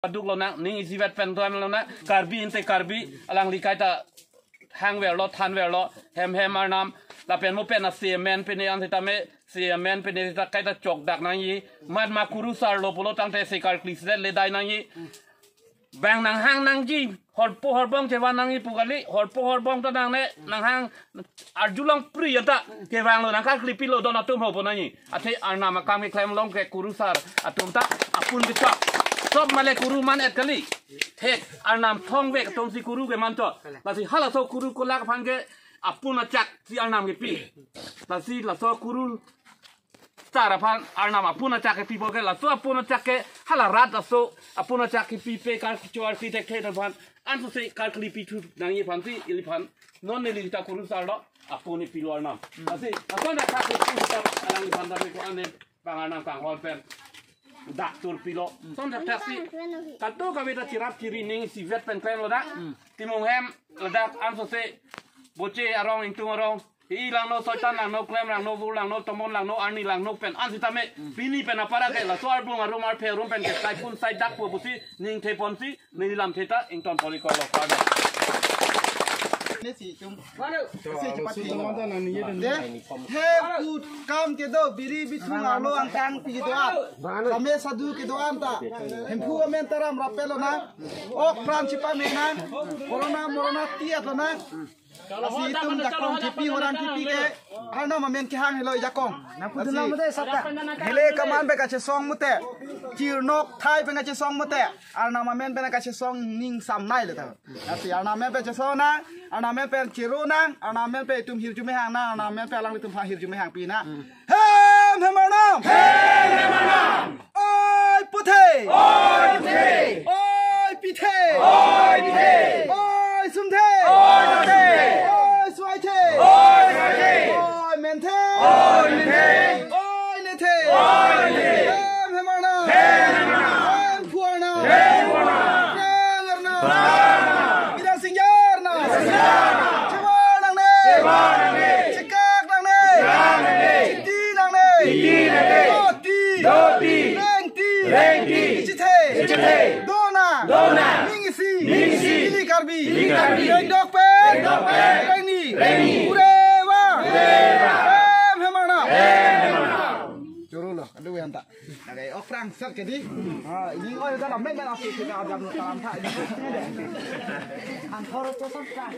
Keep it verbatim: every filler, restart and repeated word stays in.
paduk lonang, ning isivet pen tuan lonang, Karbi inte Karbi, alangli kaita hangverlo, thanverlo, hem hem Arnam, lapen mo pen a C M N pen an sitame, C M N pen sita kaita chokdak nangji, mat ma kurusar lo pulo tangte se karkli sile ledai nangji. Bang nanghang nangji, horpo horbong chevan nangji pu kali, horpo horbong ta nangne, nanghang arjulong pri anta, kevang lo nangkarkli pilo don atum ho pu nangji. Athe Arnam akam keklem long ke kurusar atum ta apun kechok. Sop male kuru man et kali. Thek Arnam thongvek atum si kuru ke manto. Lasi halaso kuru kolak aphan ke apun achak si Arnam kepi. Lasi laso kuru star aphan Arnam apun achak kepi bo ke laso apun achak ke hala rat aso apun achak kepi pe kar kecho arsi thekthe aphan ansose karkli pithu nangji aphan si iliphan non neli ta kurusar lo apun ipilo Arnam. Lasi lason dak thak kurusar alangliphan ta ko ane bang Arnam kanghon pen dak tur pilo. Son dak thak si kadokave ta chirap chiri ning isivet pen klem lo dak. Timung hem ladak ansose Boche arong, Ingtung arong, Hi langno, Soitan langno, Klem langno, Vur langno, Tomon langno, Arni langno pen an sitame pini pen apara ke laso arbung arum arphe arum pen ke saipun saidak pu pusi ningthe ponsi neli lamthe ta ington pori kolo pada. Nesi tum. Manu. Si cepat si. De, he kut kam kedo biri bithung arlo angkang pi kedo-an. Kame sadu kedo-an ta. Hemphu amen ta ram rapet lonang. Ok pran chipamenang. Corona morona tiat lonang. Lasi itum jakong kipi orang kipi ke Arnam amen kehang helo jakong. Nang pudun lasi nang mute sabta. Hele kaman pen kachesong mute. Chirnok thai pen kachesong mute. Arnam amen pen kachesong ning samnai le ta. Lasi Arnam amen pen chesong nang, Arnam amen pen chero nang, Arnam amen pen itum hirjume hang nang, Arnam amen pen alanglitum aphan hirjume hangpi nang. Hem hem Arnam. Hem hem Arnam. Oi puthe. Oi puthe. Oi pithe. Oi pithe. Oi sumthe. Oi sumthe. Oi suaithe. Oi suaithe. Oi menthe. Oi menthe. Oi nethe. Oi nethe. Hem hem Arnam. Hem hem Arnam. Hem phu Arnam. Hem phu Arnam. Kreng Arnam. Kreng Arnam. Bidang singjar Arnam. Bidang singjar Arnam. Chevar nangne. Chevar nangne. Chekak nangne. Chekak nangne. Chiti nangne. Chiti nangne. Doti. Doti. Rengti. Rengti. Ichithe. Ichithe. Dona. Dona. Ning isi. Ning isi. Ili Karbi. Ili Karbi. Rengdok pen. Rengdok pen. Rengni. Rengni. Kureva. Kureva. Hem hem Arnam. Hem hem Arnam. Choro lo, aduh yang tak. Oke, okrang set jadi. Ah, ini oh, kita lambat kan, oke, kita ada dalam tak ini. Antar itu kan.